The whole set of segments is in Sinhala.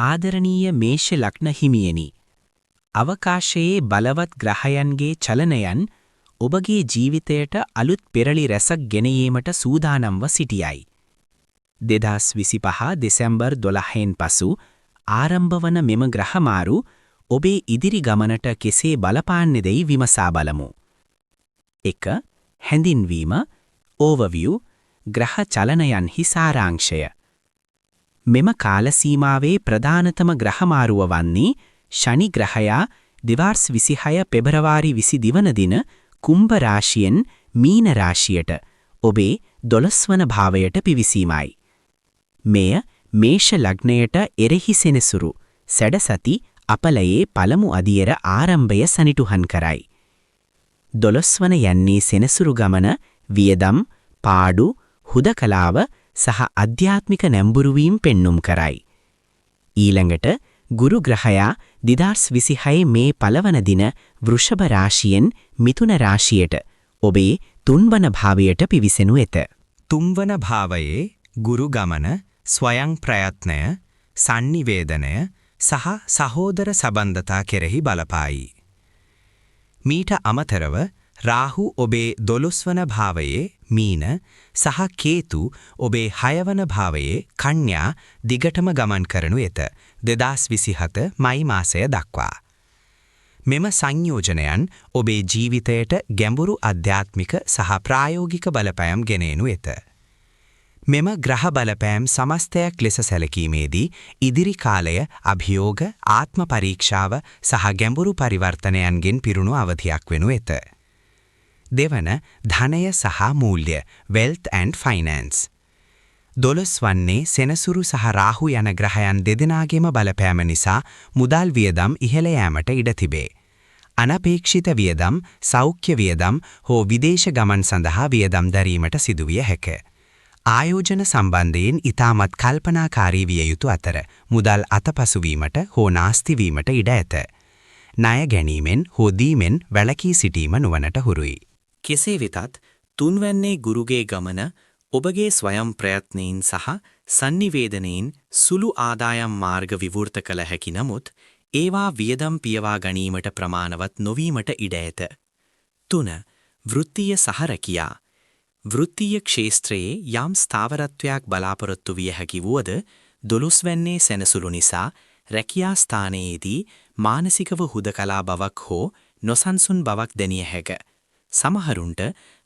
ආදරණීය මේෂ ලග්න හිමියනි, අවකාශයේ බලවත් ග්‍රහයන්ගේ චලනයන් ඔබගේ ජීවිතයට අලුත් පෙරළි රැසක් ගෙන ඒමට සූදානම්ව සිටියයි. 2025 දෙසැම්බර් 12න් පසු ආරම්භ වන මෙම ග්‍රහ මාරු ඔබේ ඉදිරි ගමනට කෙසේ බලපාන්නේදැයි විමසා බලමු. 1. හැඳින්වීම, ඕවර්විව්, ග්‍රහ චලනයන්හි සාරාංශය. මෙම කාල සීමාවේ ප්‍රධානතම ග්‍රහ මාරුව වන්නේ ශනි ග්‍රහයා 2026 පෙබරවාරි 22 වන දින කුම්භ රාශියෙන් මීන රාශියට, ඔබේ 12 වන භාවයට පිවිසීමයි. මෙය මේෂ ලග්නයට එරෙහි සෙනසුරු සැඩසති අපලයේ පළමු අදියර ආරම්භය සනිටුහන් කරයි. 12 වන යන්නේ සෙනසුරු ගමන වියදම්, පාඩු, හුදකලාව සහ අධ්‍යාත්මික නැඹුරු වීම පෙන්නුම් කරයි. ඊළඟට ගුරු ග්‍රහයා 2026 මේ 1 වන දින වෘෂභ රාශියෙන් මිථුන රාශියට, ඔබේ තුන්වන භාවයට පිවිසෙනු ඇත. තුන්වන භාවයේ ගුරු ගමන ස්වයං ප්‍රයත්නය, සන්නිවේදනය සහ සහෝදර සබඳතා කෙරෙහි බලපායි. මීට අමතරව රාහු ඔබේ 12 වන භාවයේ මීන සහ කේතු ඔබේ හයවන භාවයේ කන්‍යා දිගටම ගමන් කරනු ඇත 2027 මයි මාසය දක්වා. මෙම සංයෝජනයන් ඔබේ ජීවිතයට ගැඹුරු අධ්‍යාත්මික සහ ප්‍රායෝගික බලපෑම් ගෙන එනු ඇත. මෙම ග්‍රහ බලපෑම් සමස්තයක් ලෙස සැලකීමේදී ඉදිරි කාලය අභියෝග, ආත්ම පරීක්ෂාව සහ ගැඹුරු පරිවර්තනයන්ගෙන් පිරුණු අවධියක් වෙනු ඇත. දෙවන, ධනය සහ මූල්‍ය, wealth and finance. 12 වන්නේ සෙනසුරු සහ රාහු යන ග්‍රහයන් දෙදෙනාගේම බලපෑම නිසා මුදල් වියදම් ඉහළ යෑමට ඉඩ තිබේ. අනපේක්ෂිත වියදම්, සෞඛ්‍ය වියදම් හෝ විදේශ ගමන් සඳහා වියදම් දැරීමට සිදුවිය හැක. ආයෝජන සම්බන්ධයෙන් ඉතාමත් කල්පනාකාරී විය යුතු අතර මුදල් අතපසු වීමට හෝ නාස්ති වීමට ඉඩ ඇත. ණය ගැනීමෙන් හෝ දීමෙන් වැළකී සිටීම නුවණට හුරුයි. කෙසේ වෙතත් තුන්වැන්නේ ගුරුගේ ගමන ඔබගේ ස්වයං ප්‍රයත්නයෙන් සහ සන්නිවේදනයෙන් සුළු ආදායම් මාර්ග විවෘත කළ හැකි නමුත් ඒවා වියදම් පියවා ගැනීමට ප්‍රමාණවත් නොවීමට ඉඩ ඇත. 3. වෘත්තීය සහ රැකියා. වෘත්තීය ක්ෂේත්‍රයේ යම් ස්ථාවරත්වයක් බලාපොරොත්තු විය හැකි වුවද, 12 වැන්නේ සෙනසුරු නිසා රැකියා ස්ථානයේදී මානසිකව හුදකලා බවක් හෝ නොසන්සුන් බවක් දැනිය හැක. සමහරුන්ට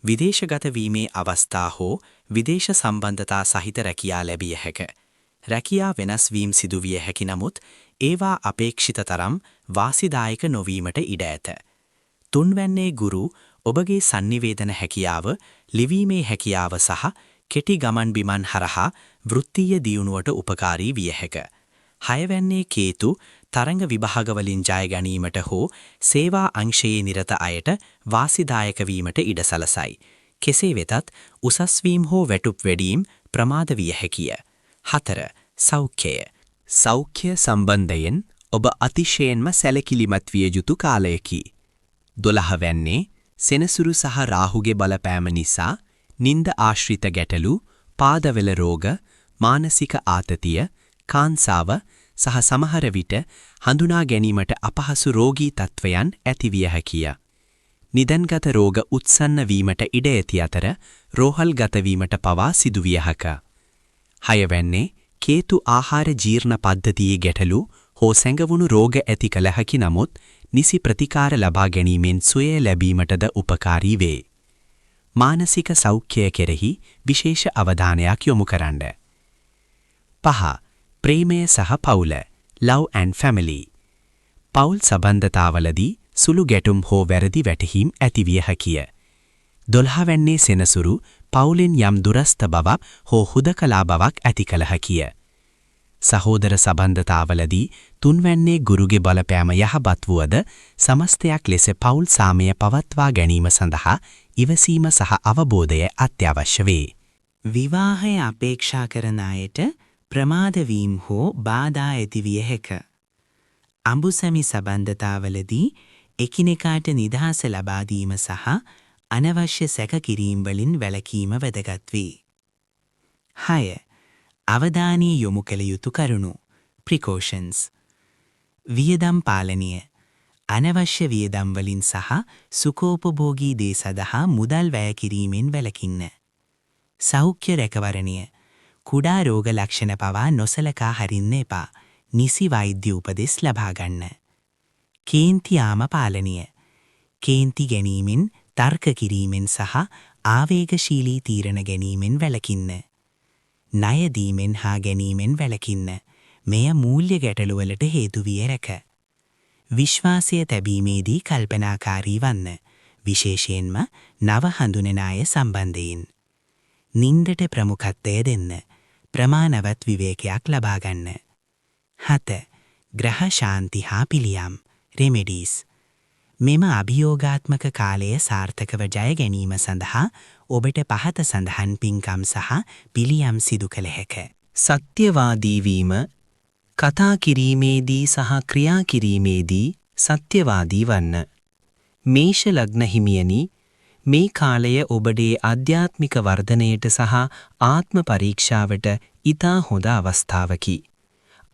විදේශගත වීමේ අවස්ථා හෝ විදේශ සම්බන්ධතා සහිත රැකියා ලැබිය හැක. රැකියා වෙනස් වීම් සිදුවිය හැකි නමුත් ඒවා අපේක්ෂිත තරම් වාසිදායක නොවීමට ඉඩ ඇත. තුන්වැන්නේ ගුරු ඔබගේ සන්නිවේදන හැකියාව, ලිවීමේ හැකියාව සහ කෙටි ගමන් බිමන් හරහා වෘත්තීය දියුණුවට උපකාරී විය හැක. හයවැන්නේ කේතු තරඟ විභාගවලින් ජය ගැනීමට හෝ සේවා අංශයේ නිරත අයට වාසිදායක වීමට ඉඩ සලසයි. කෙසේ වෙතත් උසස් වීම් හෝ වැටුප් වැඩීම් ප්‍රමාද විය හැකිය. 4. සෞඛ්‍යය. සෞඛ්‍ය සම්බන්ධයෙන් ඔබ අතිශයින්ම සැලකිලිමත් විය යුතු කාලයකි. 12 වැන්නේ සෙනසුරු සහ රාහුගේ බලපෑම නිසා නින්ද ආශ්‍රිත ගැටලු, පාදවල රෝග, මානසික ආතතිය, කාන්සාව සහ සමහර විට හඳුනා ගැනීමට අපහසු රෝගී තත්ත්වයන් ඇතිවිය හැකිය. නිදන්ගත රෝග උත්සන්න වීමට ඉඩ ඇති අතර රෝහල්ගත වීමට පවා සිදුවිය හැක. හයවැන්නේ කේතු ආහාර ජීර්ණ පද්ධතියේ ගැටලු හෝ සැඟවුණු රෝග ඇති කළ හැකි නමුත් නිසි ප්‍රතිකාර ලබා ගැනීමෙන් සුවය ලැබීමටද උපකාරී වේ. මානසික සෞඛ්‍යය කෙරෙහි විශේෂ අවධානයක් යොමු කරන්න. 5. ප්‍රේමය සහ පවුල, love and family. පවුල් සබඳතාවලදී සුළු ගැටුම් හෝ වැරදි වැටහීම් ඇතිවිය හැකිය. 12 වැන්නේ සෙනසුරු පවුලෙන් යම් දුරස්ත බවක් හෝ හුදකලා බවක් ඇති කළ හැකිය. සහෝදර සබඳතාවලදී තුන්වැන්නේ ගුරුගේ බලපෑම යහපත් වුවද, සමස්තයක් ලෙස පවුල් සාමය පවත්වා ගැනීම සඳහා ඉවසීම සහ අවබෝධය අත්‍යවශ්‍ය වේ. විවාහය අපේක්ෂා කරන අයට ප්‍රමාද වීම හෝ බාධා ඇතිවිය හැක. අඹුසැමි සබඳතාවලදී එකිනෙකාට නිදහස ලබා දීම සහ අනවශ්‍ය සැක කිරීම් වලින් වැළකීම වැදගත් වේ. 6. අවධානය යොමු කළ යුතු කරුණු. Precautions. වියදම් පාලනය. අනවශ්‍ය වියදම් වලින් සහ සුඛෝපභෝගී දේ සඳහා මුදල් වැය කිරීමෙන් වැළකින්න. සෞඛ්‍ය රැකවරණය. කුඩා රෝග ලක්ෂණ පවා නොසලකා හරින්න එපා. නිසි වෛද්‍ය උපදෙස් ලබා ගන්න. කේන්ති යාම පාලනය. කේන්ති ගැනීමෙන්, තර්ක කිරීමෙන් සහ ආවේගශීලී තීරණ ගැනීමෙන් වැළකින්න. ණය දීමෙන් හා ගැනීමෙන් වැළකින්න. මෙය මූල්‍ය ගැටලුවලට හේතු විය හැක. විශ්වාසය තැබීමේදී කල්පනාකාරී වන්න. විශේෂයෙන්ම නව හඳුනන අය සම්බන්ධයෙන්. නින්දට ප්‍රමුඛත්වය දෙන්න. ප්‍රමාණවත් විවේකයක් ලබා ගන්න. 7. ග්‍රහ ශාන්ති හා පිළියම්, රෙමෙඩීස්. මෙම අභියෝගාත්මක කාලය සාර්ථකව ජය ගැනීම සඳහා ඔබට පහත සඳහන් පින්කම් සහ පිළියම් සිදු කළ හැක. සත්‍යවාදී වීම. කතා කිරීමේදී සහ ක්‍රියා කිරීමේදී සත්‍යවාදී වන්න. මේෂ ලග්න හිමියනි, මේ කාලය ඔබගේ ආධ්‍යාත්මික වර්ධනයට සහ ආත්ම පරීක්ෂාවට ඉතා හොඳ අවස්ථාවකි.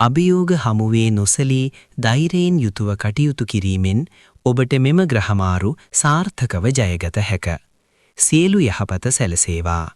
අභියෝග හමුවේ නොසැලී ධෛර්යයෙන් යුතුව කටයුතු කිරීමෙන් ඔබට මෙම ග්‍රහමාරු සාර්ථකව ජයගත හැක. සියලු යහපත සැලසේවා.